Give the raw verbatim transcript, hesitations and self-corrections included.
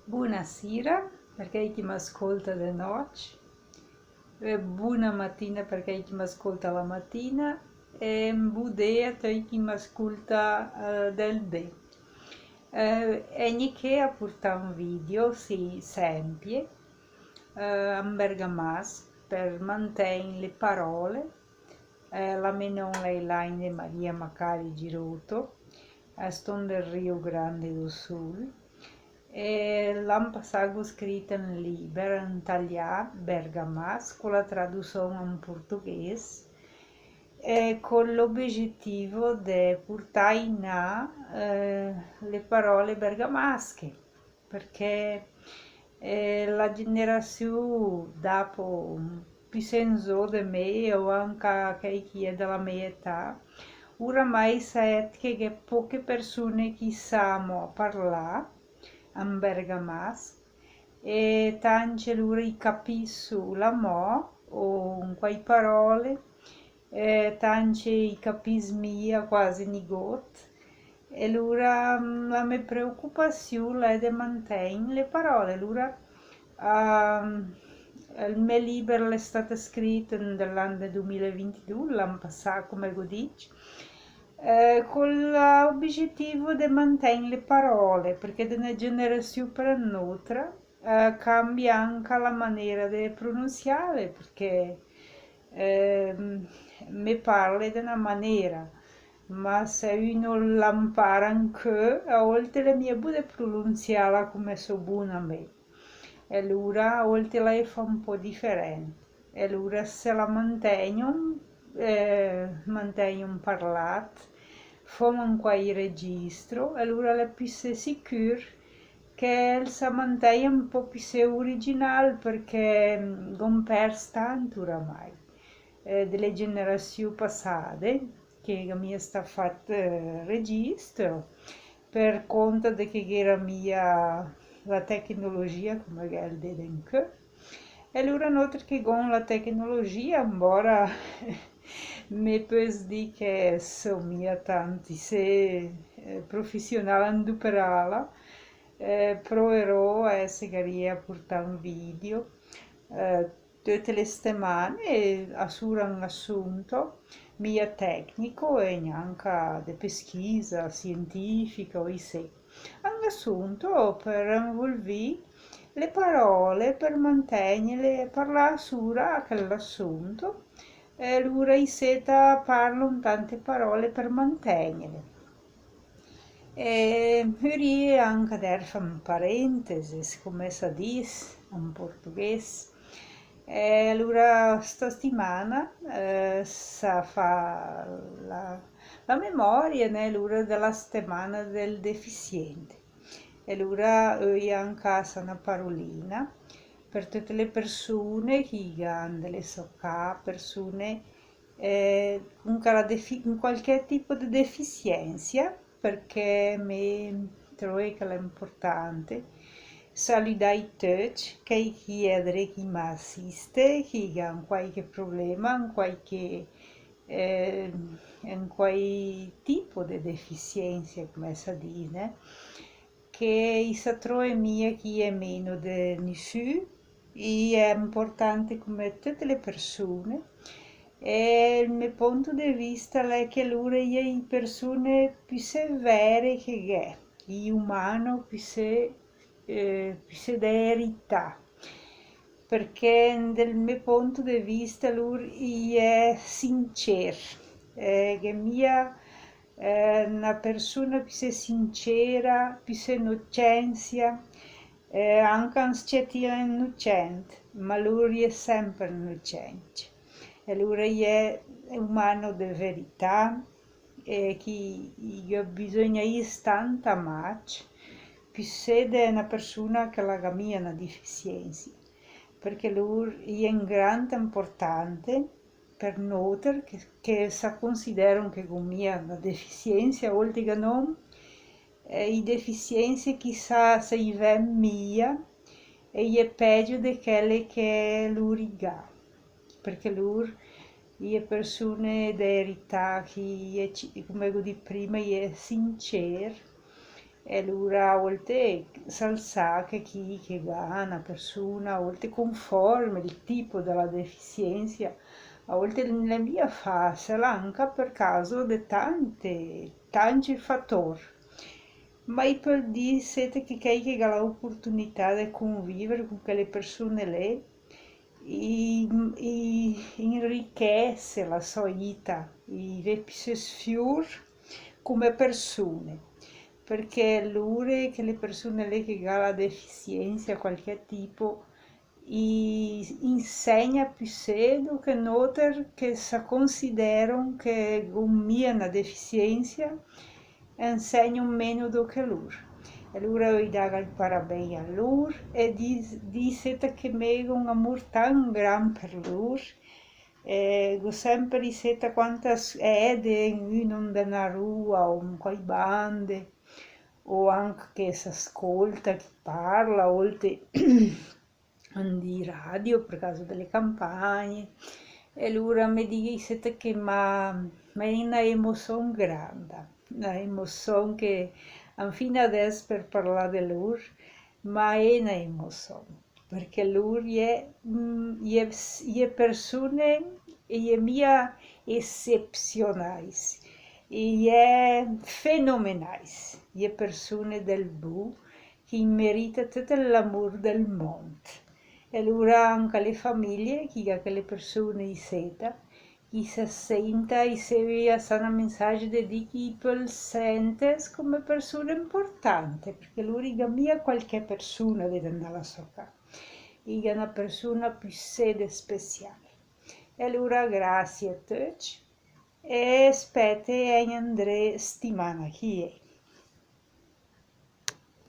Bunasira, per chèi chi m'ascolta de nòcc, e buna matina per chèi chi m'ascolta la matina, e bundé a töcc chi m'ascolta, eh, del dé. Eh, e gnì ché a purtà un video, sì, sèmpie, eh, an bergamasch, per mantègn le parole, eh, la mé nòna l'è Elaine Maria Macari Girotto, eh, ston del Rio Grande do Sul, e l'an passà gh'ó scrit un liber an talià, bergamasch, co la tradusion an portoghés, e co l'obegetivo de purtà inà, eh, le parole bergamasche. Perché, eh, la generasiù dapo, pissé in zó de mé, o anca chèi chi è de la mé età, uramai saèt che gh'è poche persune chi sa amò parlà an bergamasch, e tance lura i capìs sul amò, o in quai parole, eh, tance i capìs mia quase nigót, e lura, mm, la mé preocupasiù l'è de mantègn le parole. Lura, ehm, el mé liber l'è stat scrit in de l'an de dumila e vintidù, l'an passà, come gh'ó dicc, eh, co l'obegetivo de mantègn le parole, perché de öna generasiù per ön'ótra, eh, cambia anca la manera de pronunsiàle, perché, ehm, mé parle de öna manera, ma se uno la 'mpara incö, a ólte l'è mia bù de pronunsiàla come só buna mé. E lura a ólte la fa un pó diferènt. E lura se la mantègn, eh, mantègn parlàt, fóm un quai registro, e lura l'è pissé sicür che el sa mantègn un pó pissé originàl, perché, mm, gh'óm pèrs tant uramai, eh, de le generasiù passade, che gh'à mia stà fat, eh, registro, per cónta de che gh'éra mia la tecnologia come gh'è el dé de incö. E lura nóter che gh'óm la tecnologia, embora mé pös dì che só mia tant issé, eh, profisionàl an duperàla, eh, proeró a èsse gh'è a purtà un video, eh, töte le stemane, a sura un assunto, mia tecnico e gnanca de peschisa sientifica o issé. Un assunto per involvì le parole, per mantègnele, parlà sura a chèl'assunto, e lura issé ta parlo tante parole per mantègnele. E vurìe anca dèrv un parèntesis, come sa dis an portoghés. E alura sta stimana, eh, sa fa la, la memoria, né, alura, de la stemana del defisiente. E alura öi anca sa na parolina per töte le persune che i gh'à de le sò cà, persune, eh, con ca la defi-, con qualche tipo de defisiensia, perché me troe che l'è importante saludà i töcc, chèi chi è dré chi m'assiste, chi gh'à un quaiche problema, un quaiche, eh, un quai tipo de defisiensia, come sa dì, né? Che i sa troe mia chi è meno de nissü, i è importante come töte le persune, e el me ponto de vista l'è che lure i è i persune püssé vere che gh'è, i umano püssé, eh, püssé de erità. Perché del me ponto de vista lur i è sincer, eh, gh'è mia, eh, na persuna püssé sincera, püssé inocensia, eh, anca un s-cetì inocenc, ma lur i è semper inocenc. E lur i è umano de verità, e chi i gh'à bisogna issé tant amàcc, püssé de na persuna che la gh'à mia na defisiensia, perché lur i è un grand importante per nóter che, che sa consideron che gh'ó mia na defisiensia, oltre che no, eh, i defisiensie chissà se i vèd mia, e i è pègio de chèle che lur i gh'à, perché lur i è persune de erità, chi i è ci-, come gh'ó dì prima, i è sincer, E alura a olte s'al sa che chi che ga na persuna, a olte conforme el tipo de la defisiensia, a olte l'è mia facil, anca per caso de tante, tanti fator. Ma i pöl dì, sete, che chèi che ga la oportunità de conviver con chèle persune lé, i, i inrichese la sò ita, i vè pissé sfiur come persune, perché lure, chèle persune lé che ga la defisiensia qualche tipo, i insegna pissé do che nóter che sa consideron che gon mia na defisiensia, e insegno meno do che lur. E alura öi daga i parabéi a lur e dì, dì, sete, che me go un amur tan gran per lur, e go semper, sete, quanta s-, ede in un, in de na rua o in quai bande, o anca che s'ascolta chi parla, olte in di radio, per caso de le campagne, e alura me dighe, sete, che ma, ma è na emozion granda, na emozion che, anfina adès per parlà de lur, ma è na emozion, perché lur i è, mm, i è, i è persune, i è mia esepsionais, i è fenomenais, i è persune del bu, che i merita töt l'amur del mond. E alura anca le famiglie, chi ga chèle persune iseta, chi sa senta, i se via sa na mensage de dì, chi i pöl sentes come persune importante, perché lur i ga mia qualche persuna de la sò ca, i ga na persuna pissé de speciale. E alura grazie a töcc, e spete a indré stimana chi è.